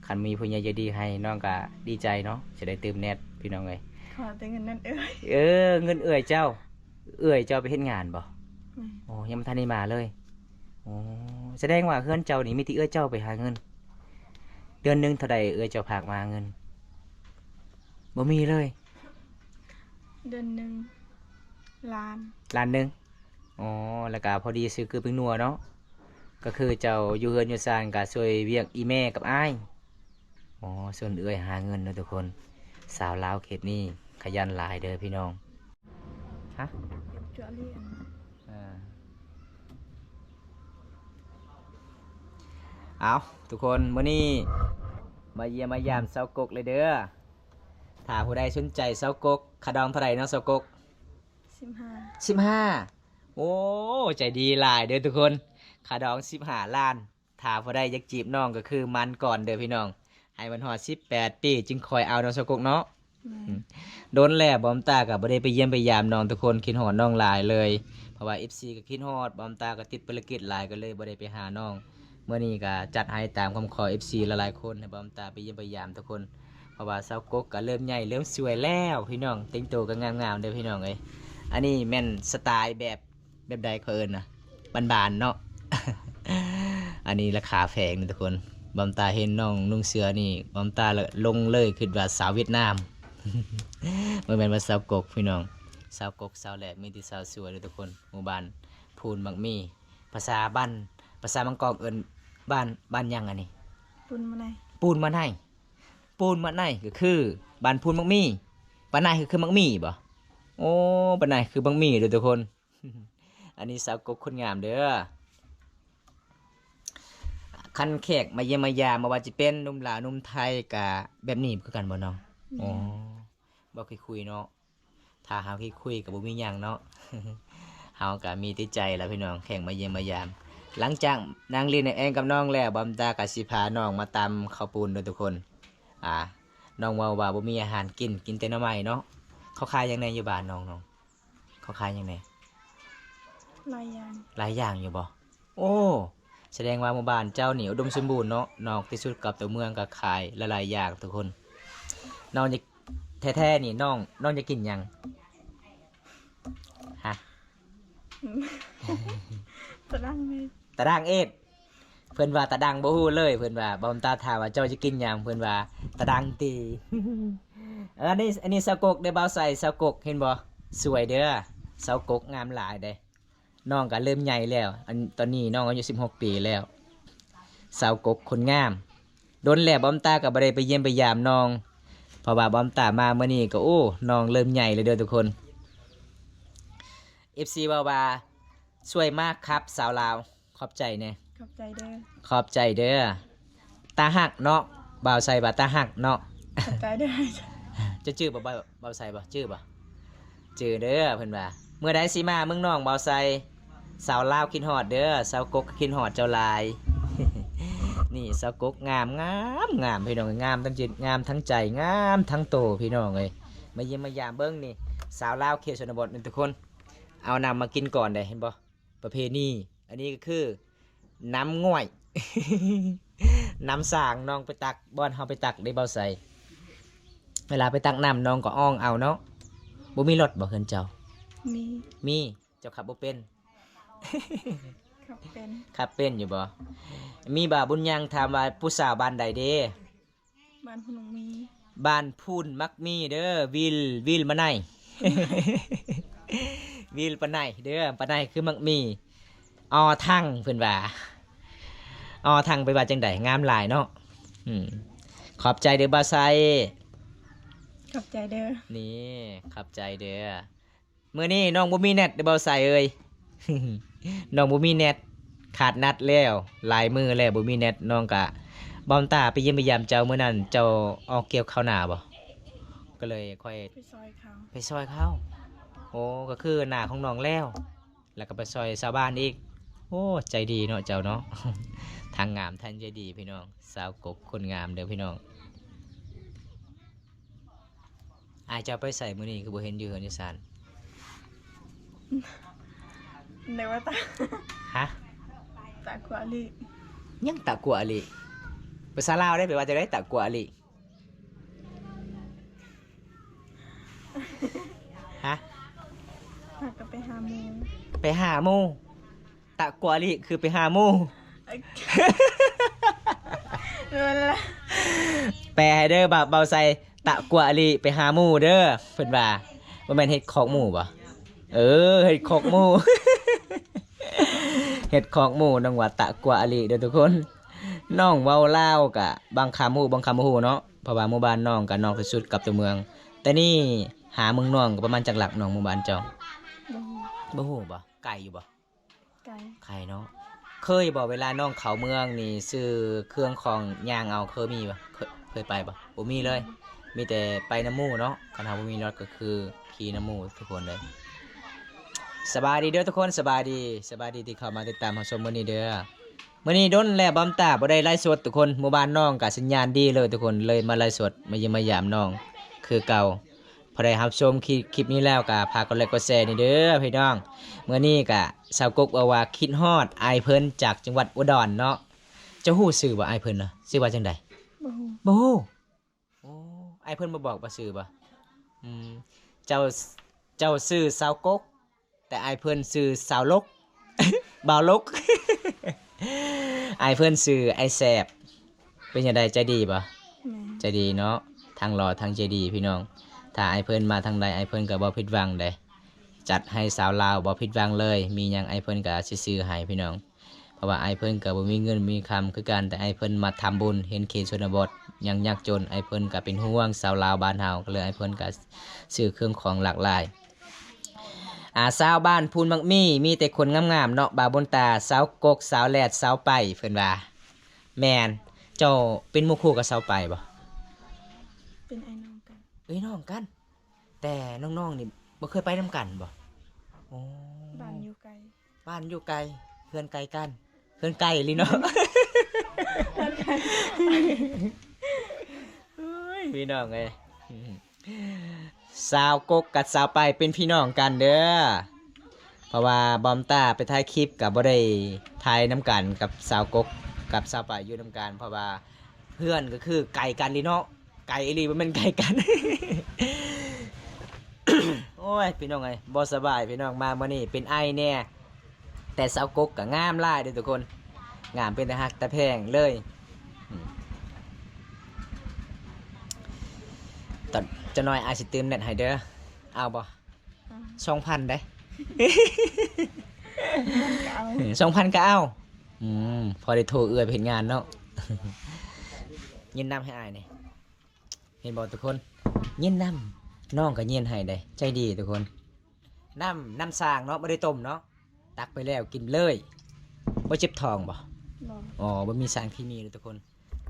ຄັນມີຜູ້ໃຫຍ່ໃຈດີໃຫ້ ນ້ອງກໍດີໃຈເນາະ ຈະໄດ້ຕື່ມແນັດ ພີ່ນ້ອງເອີຍ. ຂໍແຕ່ເງິນນັ້ນເອື້ອຍ. ເອີ ເງິນເອື້ອຍເຈົ້າ. ເອື້ອຍເຈົ້າໄປເຮັດງານບໍ່? ແມ່ນ. ໂອ້ ຍັງບໍ່ທັນໄດ້ມາເລີຍ. ໂອ້ ສະແດງວ່າເຮືອນເຈົ້ານີ້ມີແຕ່ເອື້ອຍເຈົ້າໄປຫາເງິນ. ເດືອນໜຶ່ງເທົ່າໃດເອື້ອຍເຈົ້າພາກມາເງິນ? ບໍ່ມີເລີຍ. ເດືອນໜຶ່ງລ້ານ. ລ້ານໜຶ່ງ. ອໍ ແລ້ວກະພໍດີຊື້ເກືອເປັງນົວເນາະ. ກໍຄືເຈົ້າຢູ່ເຮືອນຢູ່ຊານກະຊ່ວຍວຽກອີ່ແມ່ກັບອ້າຍ. ອໍ ສ່ວນເອື້ອຍຫາເງິນເນາະທຸກຄົນ. ສາວລາວເຂດນີ້ຂະຫຍັນຫຼາຍເດີພີ່ນ້ອງ. ຮະ? ຈົວລຽນ. ອ່າ ເອົາ ທຸກຄົນ ມື້ນີ້ມາຢ້ຽມມາຢາມສາວກົກເລີຍເດີ. ຖ້າຜູ້ໃດສົນໃຈສາວກົກ ຄ່າດອງເທົ່າໃດເນາະສາວກົກ? ສິບຫ້າ. ສິບຫ້າ. ໂອ້ ໃຈດີຫຼາຍເດີທຸກຄົນ ຄ່າດອງສິບຫ້າລ້ານ. ຖ້າຜູ້ໃດຢາກຈີບນ້ອງກໍຄືໝັ່ນກ່ອນເດີພີ່ນ້ອງ ໃຫ້ມັນຮອດສິບແປດປີຈຶ່ງຄ່ອຍເອົາເນາະສາວກົກເນາະ. ແມ່ນ. ດົນແລ້ວບອມຕາກໍບໍ່ໄດ້ໄປຢ້ຽມໄປຢາມນ້ອງທຸກຄົນ ຄິດຮອດນ້ອງຫຼາຍເລີຍ ເພາະວ່າເອັຟຊີກໍຄິດຮອດ ບອມຕາກໍຕິດພາລະກິດຫຼາຍ ກໍເລີຍບໍ່ໄດ້ໄປຫານ້ອງ. ມື້ນີ້ກໍຈັດໃຫ້ຕາມຄຳຂໍເອັຟຊີຫຼາຍໆຄົນ ໃຫ້ບອມຕາໄປຢ້ຽມໄປຢາມທຸກຄົນ ເພາະວ່າສາວກົກກໍເລີ່ມໃຫຍ່ເລີ່ມສວຍແລ້ວພີ່ນ້ອງ ແຕ່ງໂຕກໍງາມໆເດີພີ່ນ້ອງເອີຍ. ອັນນີ້ແມ່ນສະໄຕແບບ ແບບໃດເຂົາເອີ້ນນະ ບ້ານໆເນາະ. ອັນນີ້ລາຄາແພງເດີທຸກຄົນ ບອມຕາເຫັນນ້ອງນຸ່ງເສື້ອນີ້ ບອມຕາລະຫຼົງເລີຍ ຄິດວ່າສາວຫວຽດນາມ ບໍ່ແມ່ນວ່າສາວກົກພີ່ນ້ອງ. ສາວກົກສາວແຫຼບ ມີແຕ່ສາວສວຍເດີທຸກຄົນ. ໝູ່ບ້ານພູນໝາກມີ ພາສາບ້ານ ພາສາບາງກອກເອີ້ນບ້ານ ບ້ານຫຍັງອັນນີ້? ປູນມະໄນ. ປູນມະໄນ. ປູນມະໄນກໍຄືບ້ານພູນໝາກມີ. ປານາຍຄືໝາກມີບໍ່? ໂອ້ ປານາຍຄືໝາກມີເດີທຸກຄົນ. ອັນນີ້ສາວກົກຄົນງາມເດີ. ຄັນແຂກມາຢ້ຽມມາຢາມ ບໍ່ວ່າຈະເປັນໜຸ່ມລາວໜຸ່ມໄທ ກະແບບນີ້ຄືກັນບໍ່ນ້ອງ? ແມ່ນ. ອໍ ເວົ້າຄຸຍໆເນາະ. ຖ້າເຮົາຄິດຄຸຍກໍບໍ່ມີຫຍັງເນາະ ເຮົາກໍມີແຕ່ໃຈລະພີ່ນ້ອງ ແຂກມາຢ້ຽມມາຢາມ. ຫຼັງຈາກນັ່ງຫຼິ້ນແອງກັບນ້ອງແລ້ວ ບອມຕາກໍຊິພານ້ອງມາຕຳເຂົ້າປຸ້ນເດີທຸກຄົນ. ອ່າ ນ້ອງເວົ້າວ່າບໍ່ມີອາຫານກິນ ກິນແຕ່ໜໍ່ໄມ້ເນາະ. ເຂົາຂາຍຫຍັງແດ່ຢູ່ບ້ານນ້ອງ ນ້ອງ ເຂົາຂາຍຫຍັງແດ່? ຫຼາຍຢ່າງ. ຫຼາຍຢ່າງຢູ່ບໍ່? ໂອ້ ສະແດງວ່າໝູ່ບ້ານເຈົ້ານີ້ອຸດົມສົມບູນເນາະ ນອກທີ່ສຸດກັບຕົວເມືອງກໍຂາຍຫຼາຍໆຢ່າງທຸກຄົນ. ນ້ອງຢາກ ແທ້ໆນີ້ນ້ອງ ນ້ອງຢາກກິນຫຍັງ? ຮະ? ຕາດັງເອດ. ຕາດັງເອດ. ເພິ່ນວ່າຕາດັງບໍ່ຮູ້ເລີຍ ເພິ່ນວ່າ. ບອມຕາຖາມວ່າເຈົ້າຈະກິນຫຍັງ? ເພິ່ນວ່າຕາດັງຕິ. ເອີ ອັນນີ້ ອັນນີ້ສາວກົກເດີ ບ່າວໄຊ ສາວກົກ ເຫັນບໍ່? ສວຍເດີ ສາວກົກງາມຫຼາຍເດ້. ນ້ອງກໍເລີ່ມໃຫຍ່ແລ້ວ ອັນ ຕອນນີ້ນ້ອງອາຍຸສິບຫົກປີແລ້ວ. ສາວກົກຄົນງາມ. ດົນແລ້ວບອມຕາກໍບໍ່ໄດ້ໄປຢ້ຽມໄປຢາມນ້ອງ ເພາະວ່າບອມຕາມາມື້ນີ້ກໍ ໂອ້ ນ້ອງເລີ່ມໃຫຍ່ແລ້ວເດີທຸກຄົນ. ເອັຟຊີເວົ້າວ່າ ສວຍມາກຄັບສາວລາວ. ຂອບໃຈແດ່. ຂອບໃຈເດີ. ຂອບໃຈເດີ. ຕາຮັກເນາະ ບ່າວໄຊວ່າຕາຮັກເນາະ. ຂອບໃຈເດີ. ເຈົ້າຈື່ບໍ່ ບ່າວ ບ່າວໄຊບໍ່? ຈື່ບໍ່? ຈື່ເດີ ເພິ່ນວ່າ. ເມື່ອໃດຊິມາເມືອງນອງ ບ່າວໄຊ? ສາວລາວຄິດຮອດເດີ ສາວກົກຄິດຮອດເຈົ້າຫຼາຍ. ນີ້ສາວກົກງາມ ງາມ ງາມ ພີ່ນ້ອງເອີຍ ງາມທັງຈິດ ງາມທັງໃຈ ງາມທັງໂຕ ພີ່ນ້ອງເອີຍ ມາຢ້ຽມມາຢາມເບິ່ງນີ້ ສາວລາວເຂດຊົນນະບົດນີ້ທຸກຄົນ ເອົານ້ຳມາກິນກ່ອນເດ້ ເຫັນບໍ່ ປະເພນີ ອັນນີ້ກໍຄືນ້ຳງ່ວຍ ນ້ຳສາງ ນ້ອງໄປຕັກ ບ່ອນເຮົາໄປຕັກເດ້ ບ່າວໄຊ ເວລາໄປຕັກນ້ຳ ນ້ອງກໍອອງເອົາເນາະ ບໍ່ມີລົດບໍ່ເຮືອນເຈົ້າ? ມີ ມີ ເຈົ້າຂັບບໍ່ເປັນ? ຂັບເປັນ ຂັບເປັນຢູ່ບໍ່? ມີບ່າວບຸນຍັງຖາມວ່າ ຜູ້ສາວບ້ານໃດເດ້? ບ້ານພູນມັກມີ ບ້ານພູນມັກມີເດີ ວິວ ວິວປາໄນ ວິວປາໄນເດີ ປາໄນຄືມັກມີ ອໍທັງ ເພິ່ນວ່າ ອໍທັງ ໄປວ່າຈັ່ງໃດ? ງາມຫຼາຍເນາະ ອືມ ຂອບໃຈເດີບ່າວໄຊ ຂອບໃຈເດີ ນີ້ ຂອບໃຈເດີ. ມື້ນີ້ນ້ອງບໍ່ມີແນັດເດີບ່າວໄຊເອີຍ ນ້ອງບໍ່ມີແນັດ ຂາດນັດແລ້ວ ຫຼາຍມື້ແລ້ວບໍ່ມີແນັດ ນ້ອງກະ ບ່າວຕາໄປຢ້ຽມໄປຢາມເຈົ້າ ມື້ນັ້ນເຈົ້າອອກກ່ຽວເຂົ້ານາບໍ່? ກໍເລີຍຄ່ອຍໄປຊ່ອຍເຂົາ ໄປຊ່ອຍເຂົາ ໂອ້ ກໍຄືນາຂອງນ້ອງແລ້ວ ແລ້ວກໍໄປຊ່ອຍຊາວບ້ານອີກ ໂອ້ ໃຈດີເນາະເຈົ້າເນາະ ທັງງາມທັງໃຈດີພີ່ນ້ອງ ສາວກົກຄົນງາມເດີພີ່ນ້ອງ. ອ້າຍເຈົ້າໄປໃສມື້ນີ້ ຄືບໍ່ເຫັນຢູ່ເຮືອນຢູ່ຊານ? ໄດ້ວ່າຕາ ຮະ? ຕາກົວອາລີ ຍັງຕາກົວອາລີ ພາສາລາວໄດ້ ແປວ່າຈັ່ງໃດ ຕາກົວອາລີ? ຮະ? ຫາກໍໄປຫາໝູ່ ໄປຫາໝູ່ ຕະກົວອາລີຄືໄປຫາໝູ່ ແປໃຫ້ເດີ ບ່າວ ບ່າວໄຊ ຕະກົວອາລີໄປຫາໝູ່ເດີ ເພິ່ນວ່າ ບໍ່ແມ່ນເຮັດຄອກໝູ່ບໍ່? ເອີ ເຮັດຄອກໝູ່ ເຮັດຄອກໝູ່ ນ້ອງວ່າຕະກົວອາລີເດີທຸກຄົນ ນ້ອງເວົ້າລາວກະບາງຄຳຮູ້ ບາງຄຳບໍ່ຮູ້ເນາະ ເພາະວ່າໝູ່ບ້ານນ້ອງກະນອກທີ່ສຸດກັບຕົວເມືອງ ແຕ່ນີ້ຫາເມືອງນອງກະປະມານຈັກຫຼັກ ນ້ອງ ໝູ່ບ້ານເຈົ້າ? ບໍ່ຮູ້ ບໍ່ຮູ້ບໍ່? ໄກຢູ່ບໍ່? ໄກ ໄກເນາະ ເຄີຍບໍ່ ເວລານ້ອງເຂົ້າເມືອງນີ້ ຊື້ເຄື່ອງຂອງຍ່າງເອົາ ເຄີຍມີບໍ່? ເຄີຍ ເຄີຍໄປບໍ່? ບໍ່ມີເລີຍ ອືມ ມີແຕ່ໄປນຳໝູ່ເນາະ ຄັນເຮົາບໍ່ມີລົດກໍຄືຂີ່ນຳໝູ່ທຸກຄົນເລີຍ. ສະບາຍດີເດີທຸກຄົນ ສະບາຍດີ ສະບາຍດີທີ່ເຂົ້າມາຕິດຕາມຮັບຊົມມື້ນີ້ເດີ. ມື້ນີ້ດົນແລ້ວບ່າວຕາບໍ່ໄດ້ໄລຟ໌ສົດທຸກຄົນ ໝູ່ບ້ານນ້ອງກະສັນຍານດີເລີຍທຸກຄົນ ເລີຍມາໄລຟ໌ສົດ ມາຢ້ຽມມາຢາມນ້ອງຄືເກົ່າ. ຜູ້ໃດຮັບຊົມຄລິບ ຄລິບນີ້ແລ້ວກໍຝາກກົດໄລກົດແຊນີ້ເດີພີ່ນ້ອງ. ມື້ນີ້ກະສາວກົກເວົ້າວ່າຄິດຮອດອ້າຍເພິ່ນຈາກຈັງຫວັດອຸດອນເນາະ. ເຈົ້າຮູ້ຊື່ບໍ່ອ້າຍເພິ່ນນະ? ຊື່ວ່າຈັ່ງໃດ? ບໍ່ຮູ້ ບໍ່ຮູ້. ໂອ້ ອ້າຍເພິ່ນບໍ່ບອກວ່າຊື່ບໍ່? ອືມ ເຈົ້າ ເຈົ້າຊື່ສາວກົກ ແຕ່ອ້າຍເພິ່ນຊື່ສາວລົກ ບ່າວລົກ ອ້າຍເພິ່ນຊື່ອ້າຍແສບ. ເປັນຈັ່ງໃດ ໃຈດີບໍ່? ແມ່ນ ໃຈດີເນາະ ທັງຫຼໍ່ທັງໃຈດີພີ່ນ້ອງ. ຖ້າອ້າຍເພິ່ນມາທາງໃດ ອ້າຍເພິ່ນກໍບໍ່ຜິດຫວັງເດ້ ຈັດໃຫ້ສາວລາວບໍ່ຜິດຫວັງເລີຍ ມີຫຍັງອ້າຍເພິ່ນກໍຊິຊື້ໃຫ້ພີ່ນ້ອງ. ເພາະວ່າອ້າຍເພິ່ນກໍບໍ່ມີເງິນມີຄຳຄືກັນ ແຕ່ອ້າຍເພິ່ນມາທຳບຸນ ເຫັນເຂດຊົນນະບົດຍັງຍາກຈົນ ອ້າຍເພິ່ນກໍເປັນຫ່ວງຊາວລາວບ້ານເຮົາ ກໍເລີຍອ້າຍເພິ່ນກໍຊື້ເຄື່ອງຂອງຫຼາກຫຼາຍ. ອາ ຊາວບ້ານພູນໝາກມີ ມີແຕ່ຄົນງາມໆເນາະ ບ່າວບຸນຕາ ສາວກົກ ສາວແລດ ສາວໄປ ເພິ່ນວ່າ. ແມ່ນ ເຈົ້າເປັນໝູ່ຄູ່ກັບສາວໄປບໍ່? ເປັນອ້າຍນ້ອງກັນ ເອີຍ ນ້ອງກັນ. ແຕ່ນ້ອງໆນີ້ບໍ່ເຄີຍໄປນຳກັນບໍ່? ໂອ້ ບ້ານຢູ່ໄກ ບ້ານຢູ່ໄກ ເຮືອນໃກ້ກັນ ເຮືອນໃກ້ອີ່ຫຼີເນາະ. ເອີຍ ພີ່ນ້ອງເອີຍ ສາວກົກກັບສາວໄປເປັນພີ່ນ້ອງກັນເດີ. ເພາະວ່າບ່າວຕາໄປຖ່າຍຄລິບກໍບໍ່ໄດ້ຖ່າຍນຳກັນກັບສາວກົກກັບສາວໄປຢູ່ນຳກັນ ເພາະວ່າເຮືອນກໍຄືໄກກັນອີ່ຫຼີເນາະ. ໄກອີ່ຫຼີ ບໍ່ແມ່ນໄກກັນ. ໂອ້ຍ ພີ່ນ້ອງເອີຍ ບໍ່ສະບາຍ ພີ່ນ້ອງ ມາມື້ນີ້ເປັນໄອແດ່ ແຕ່ສາວກົກກໍງາມຫຼາຍເດ້ທຸກຄົນ ງາມເປັນຕາຮັກຕາແພງເລີຍ. ອືມ ຕອນຈັກໜ້ອຍອ້າຍຊິຕື່ມແນັດໃຫ້ເດີ ເອົາບໍ່? ອືມ ສອງພັນເດ້ ກໍເອົາ ສອງພັນກໍເອົາ. ອືມ ພໍໄດ້ໂທເອື້ອຍໄປເຮັດງານເນາະ. ຍິນນຳໃຫ້ອ້າຍແດ່ ເຫັນບໍ່ທຸກຄົນ ຍິນນຳ ນ້ອງກໍຍິນໃຫ້ເດ້ ໃຈດີທຸກຄົນ. ນ້ຳ ນ້ຳສ້າງເນາະ ບໍ່ໄດ້ຕົ້ມເນາະ ຕັກໄປແລ້ວກິນເລີຍ. ບໍ່ເຈັບທ້ອງບໍ່? ບໍ່ ອໍ ບໍ່ມີສານເຄມີເດ້ທຸກຄົນ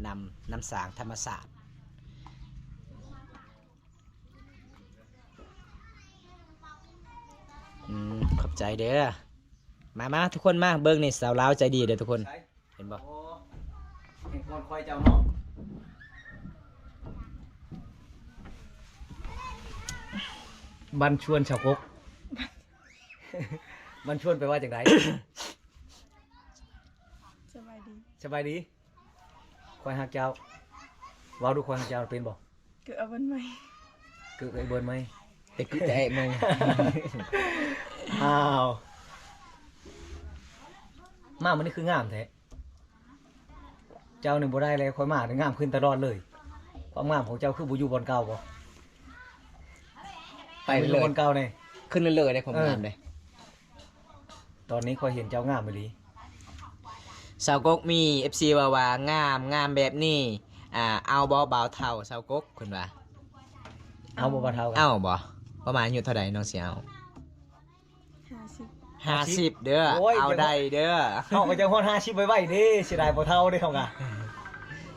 ນ້ຳ ນ້ຳສ້າງທຳມະຊາດ. ອືມ ຂອບໃຈເດີ. ມາ ມາ ທຸກຄົນມາເບິ່ງນີ້ ສາວລາວໃຈດີເດີທຸກຄົນ ເຫັນບໍ່? ໂອ້ ແຫ່ງກ່ອນຂ້ອຍເຈົ້າເນາະ. ບັນຊວນຊາວກົກ ບັນຊວນແປວ່າຈັ່ງໃດ? ສະບາຍດີ ສະບາຍດີ. ຂ້ອຍຮັກເຈົ້າ. ເວົ້າດູ ຂ້ອຍຮັກເຈົ້າເປັນບໍ່? ເກີດເອົາເບີດໃໝ່ ເກີດເອົາເບີດໃໝ່ ແຕ່ກຶແຕ່ແອະເມືອງ. ອ້າວ ມາມື້ນີ້ຄືງາມແທ້. ເຈົ້ານີ້ບໍ່ໄດ້ເລີຍ ຂ້ອຍມານີ້ງາມຂຶ້ນຕະຫຼອດເລີຍ. ຄວາມງາມຂອງເຈົ້າຄືບໍ່ຢູ່ບ່ອນເກົ່າບໍ່? ໄປເລີຍ ບໍ່ຢູ່ບ່ອນເກົ່ານີ້ ຂຶ້ນເລື້ອຍໆເດ້ ຄວາມງາມເດ້. ຕອນນີ້ຂ້ອຍເຫັນເຈົ້າງາມອີ່ຫຼີ. ສາວກົກ ມີເອັຟຊີເວົ້າວ່າ ງາມ ງາມແບບນີ້ ອ່າ ເອົາບໍ່ບ່າວເຖົ້າສາວກົກ ເພິ່ນວ່າ. ເອົາບໍ່ບ່າວເຖົ້າ? ເອົາບໍ່? ປະມານອາຍຸເທົ່າໃດນ້ອງຊິເອົາ? ຫ້າສິບ ຫ້າສິບເດີ. ໂອ້ຍ ເອົາໄດ້ເດີ. ເຮົາກໍຈະຮອດຫ້າສິບໄວໆເດ້ ເສຍດາຍບໍ່ເຖົ້າເດ້ເຮົາກະ.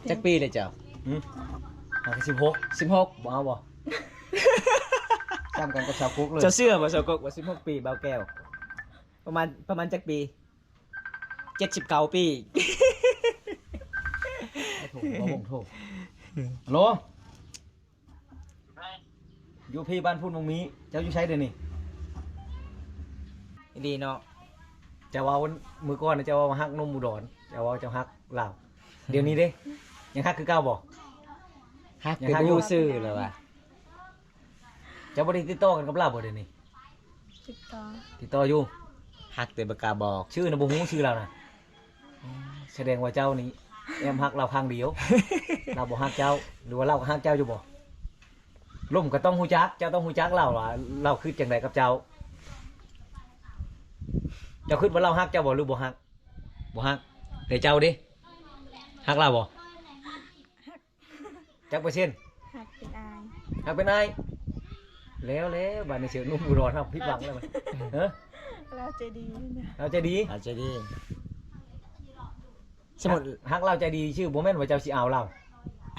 ຈັກປີແລ້ວເຈົ້າ? ຫຶ ຫ້າສິບຫົກ ສິບຫົກ ບໍ່ເອົາບໍ່? ສ່ຳກັນກັບສາວກົກເລີຍ. ເຈົ້າເຊື່ອບໍ່ສາວກົກວ່າສິບຫົກປີ ບ່າວແກ້ວ ປະມານ ປະມານຈັກປີ? ເຈັດສິບເກົ້າປີ. ໂອ້ໂຫ ບໍ່ເບິ່ງໂທ. ຮັລໂຫຼ ຢູ່ພີ້ບ້ານພຸ້ນບໍ່ມີ. ເຈົ້າຢູ່ໃສດຽວນີ້? ອີ່ຫຼີເນາະ. ເຈົ້າເວົ້າມື້ກ່ອນ ເຈົ້າເວົ້າວ່າຮັກໜຸ່ມອຸດອນ ເຈົ້າເວົ້າເຈົ້າຮັກລາວ. ດຽວນີ້ເດ້ ຍັງຮັກຄືເກົ່າບໍ່? ຮັກ ຍັງຮັກຢູ່ ແຕ່ບໍ່ຮູ້ຊື່ແລ້ວວ່າ. ເຈົ້າບໍ່ໄດ້ຕິດຕໍ່ກັນກັບລາວບໍ່ດຽວນີ້? ຕິດຕໍ່ ຕິດຕໍ່ຢູ່. ຮັກແຕ່ບໍ່ກ້າບອກ. ຊື່ນະບໍ່ຮູ້ຊື່ລາວນະ. ສະແດງວ່າເຈົ້ານີ້ແອບຮັກລາວຄັ້ງດຽວ. ລາວບໍ່ຮັກເຈົ້າ ຫຼືວ່າລາວກໍຮັກເຈົ້າຢູ່ບໍ່? ລົມກໍຕ້ອງຮູ້ຈັກ ເຈົ້າຕ້ອງຮູ້ຈັກລາວວ່າລາວຄິດຈັ່ງໃດກັບເຈົ້າ. ເຈົ້າຄິດວ່າລາວຮັກເຈົ້າບໍ່ ຫຼືບໍ່ຮັກ? ບໍ່ຮັກ. ແຕ່ເຈົ້າເດ ຮັກລາວບໍ່? ຈັກເປີເຊັນ? ຮັກເປັນອ້າຍ ຮັກເປັນອ້າຍ. ແລ້ວແລ້ວ ບາດນີ້ເສືອໜຸ່ມອຸດອນເຮົາຜິດຫວັງແລ້ວ. ເອີ ລາວໃຈດີ ລາວໃຈດີ ລາວໃຈດີ. ສົມມຸດຮັກລາວໃຈດີຊື່ ບໍ່ແມ່ນວ່າເຈົ້າຊິເອົາລາວ.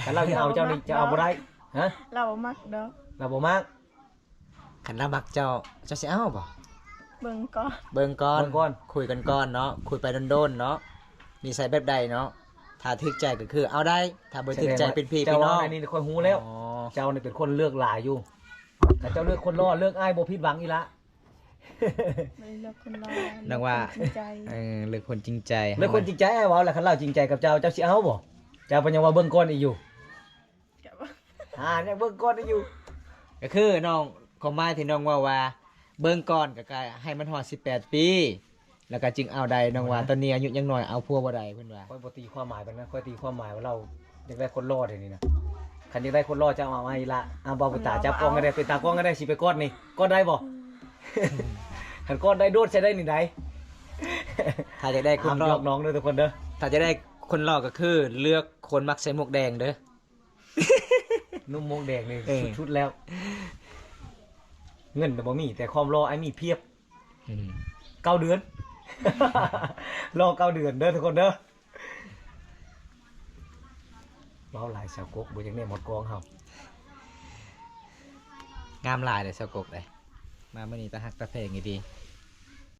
ຄັນລາວຊິເອົາເຈົ້ານີ້ ເຈົ້າເອົາບໍ່ໄດ້. ຮະ? ລາວບໍ່ມັກດອກ ລາວບໍ່ມັກ. ຄັນລາວມັກເຈົ້າ ເຈົ້າຊິເອົາບໍ່? ເບິ່ງກ່ອນ ເບິ່ງກ່ອນ ເບິ່ງກ່ອນ ຄຸຍກັນກ່ອນເນາະ ຄຸຍໄປດົນໆເນາະ ນິໄສແບບໃດເນາະ. ຖ້າຖືກໃຈກໍຄືເອົາໄດ້ ຖ້າບໍ່ຖືກໃຈເປັນພີ່ເປັນນ້ອງ. ອັນນີ້ຂ້ອຍຮູ້ແລ້ວ ເຈົ້ານີ້ເປັນຄົນເລືອກຫຼາຍຢູ່. ຖ້າເຈົ້າເລືອກຄົນຫຼໍ່ ເລືອກອ້າຍບໍ່ຜິດຫວັງອີ່ຫຼະ. ບໍ່ໄດ້ເລືອກຄົນຫຼໍ່ ເລືອກຄົນຈິງໃຈ. ເອີ ເລືອກຄົນຈິງໃຈ ເລືອກຄົນຈິງໃຈ. ອ້າຍເວົ້າແລ້ວ ຄັນລາວຈິງໃຈກັບເຈົ້າ ເຈົ້າຊິເອົາບໍ່? ເຈົ້າກໍຍັງວ່າເບິ່ງກ່ອນອີກຢູ່. ອ່າ ຍັງເບິ່ງກ່ອນຢູ່. ກໍຄືນ້ອງ ຄວາມໝາຍທີ່ນ້ອງເວົ້າວ່າ ເບິ່ງກ່ອນ ກໍ ກໍໃຫ້ມັນຮອດສິບແປດປີ ແລ້ວກໍຈຶ່ງເອົາໄດ້. ນ້ອງວ່າ ຕອນນີ້ອາຍຸຍັງນ້ອຍ ເອົາຜົວບໍ່ໄດ້ ເພິ່ນວ່າ. ຂ້ອຍບໍ່ຕີຄວາມໝາຍປານນັ້ນ ຂ້ອຍຕີຄວາມໝາຍວ່າລາວຢາກໄດ້ຄົນຫຼໍ່ດຽວນີ້ນະ. ຄັນຢາກໄດ້ຄົນຫຼໍ່ ເຈົ້າເອົາມາອີ່ຫຼະ. ເອົາ ບ່າວບຸດຕາ ຈັບກ້ອງໃຫ້ແດ່ ເປັນຕາກ້ອງໃຫ້ແດ່ ຊິໄປກອດນີ້ ກອດໄດ້ບໍ່? ຄັນກອດໄດ້ ໂດດໃສ່ໄດ້ນີ້ໄດ໋. ຖ້າຢາກໄດ້ຄົນຫຼໍ່ ນ້ອງເດີ ທຸກຄົນເດີ ຖ້າຢາກໄດ້ຄົນຫຼໍ່ ກໍຄືເລືອກຄົນມັກໃສ່ໝວກແດງເດີ. ໜຸ່ມໝວກແດງນີ້ ເອີ ສຸດໆແລ້ວ. ເງິນນະບໍ່ມີ ແຕ່ຄວາມຫຼໍ່ອ້າຍມີພຽບ. ອືມ ເກົ້າເດືອນ ລໍເກົ້າເດືອນເດີ ທຸກຄົນເດີ. ເວົ້າຫຼາຍ ສາວກົກບໍ່ຢາກແນມຮອດກ້ອງເຮົາ. ງາມຫຼາຍເດ້ສາວກົກເດ້ ມາມື້ນີ້ຕາຮັກຕາແພງອີ່ຫຼີ.